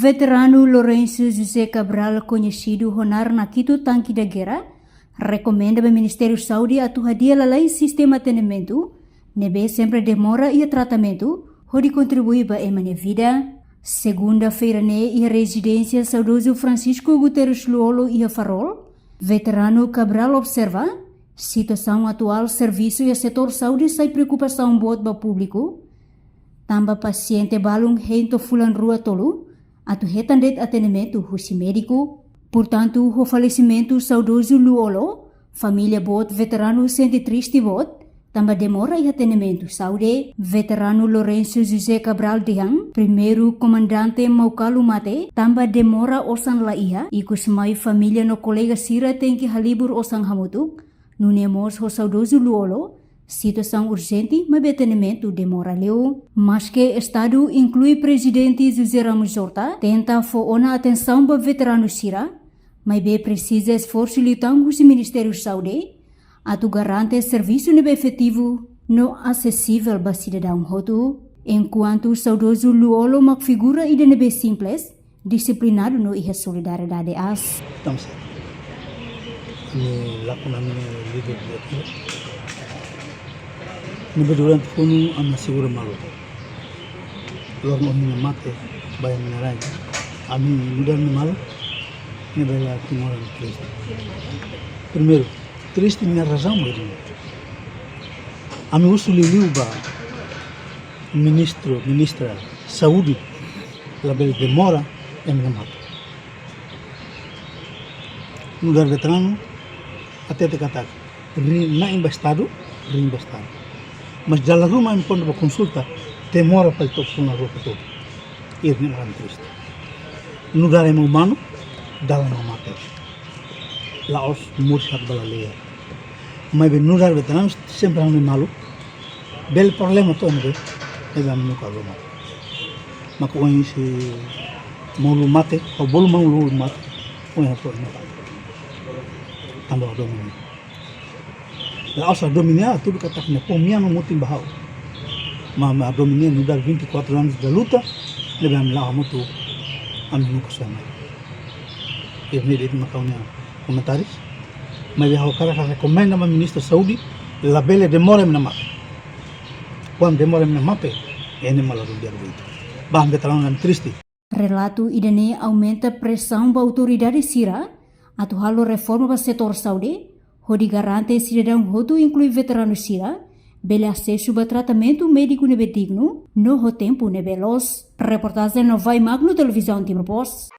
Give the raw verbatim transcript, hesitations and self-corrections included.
Veteranu Lourenço José Cabral, koñesidu ho naran Nakito Tanque da Guerra, rekomenda ba Ministériu Saúde atu hadi'a lalais sistema atendimentu ne'ebé sempre demora iha tratamentu, hodi kontribui ba ema nia vida. Segunda-feira ne'e, iha rezidénsia saudozu Francisco Guterres Lú-Olo iha Farol, veteranu Cabral observa situasaun atuál servisu iha setór saúde sai preokupasaun boot ba públiku, tanba pasiente balun hein to'o fulan rua tolu atu hetan de'it atendimentu husi médiku. Portantu, ho falesimentu saudozu Lú-Olo, família boot veteranu sente triste boot, tanba demora iha atendimentu saúde. Veteranu Lourenço José Cabral dehan, primeiru komandante Maukalu mate, tanba demora osan la iha, ikus mai família no kolega sira tenke halibur osan hamutuk, nune'e mós ho saudozu Lú-Olo, situasaun urjente, maibé atendimentu demora liu. Maske Estadu, inklui Prezidente José Ramos Horta, tenta fó ona atensaun ba veteranu sira, maibé presiza esforsu liután husi Ministériu Saúde atu garante servisu ne'ebé efetivu no asesivel ba sidadaun hotu. Enkuantu saudozu Lú-Olo mak figura ida ne'ebé simples, disiplinadu no iha solidariedade aas. Tamsa. Ami lakon ami-nia líder di'ak. Ne'ebé durante funu ami segura malu. Loron ohin nia mate, ba iha ami-nia rain. Ami nu'udar nia maluk, ne'ebé la timoroan triste. Primeiru, triste nia razaun mak ne'e. Ami husu liuliu ba ministru, ministra saúde, labele demora ema nia mate. Nu'udar veteranu, hatete katak, ri-, na'in ba Estadu, rin ba Estadu. Mas dala ruma ami kuandu ba konsulta, demora para to'o fulan rua ka tolu. Ida-ne'e mak ami triste. Nu'udar ema umanu, dala ruma mate. La'ós moris hak ba laleia. Maibé nu'udar veteranu sempre ami malu. Bele problema to'o ne'ebé, ne'ebé ami nunka hasoru mate. Mak ohin se maun Lú mate, ou bolu maun Lú mate, ohin ha'u to'o ne'ebá. Tanba ha'u dominia. La'ós ha'u dominia, tudu katak ne'e fó mean no mutin ba ha'u. Mas, mas ha'u dominia nu'udar vinte e quatro anos de luta, ne'ebé ami la'o hamutuk, ami nunka hasoru mate. Ida-ne'e de'it mak ha'u-nia komentáriu. Maibé ha'u hakarak rekomenda ba Ministru Saúde, labele demora ema nia mate. Kuandu demora ema nia mate, ida-ne'e mak ladún di'ak. Ba veteranu ami triste. Relatu ida-ne'e aumenta presaun ba autoridade sira atu halo reforma ba setór saúde, hodi garante sidadaun hotu, inklui veteranu sira, bele asesu ba tratamentu médiku ne'ebé dignu no ho tempu ne'ebé loos. Reportajen Novai Magno, Televizaun Timor Post.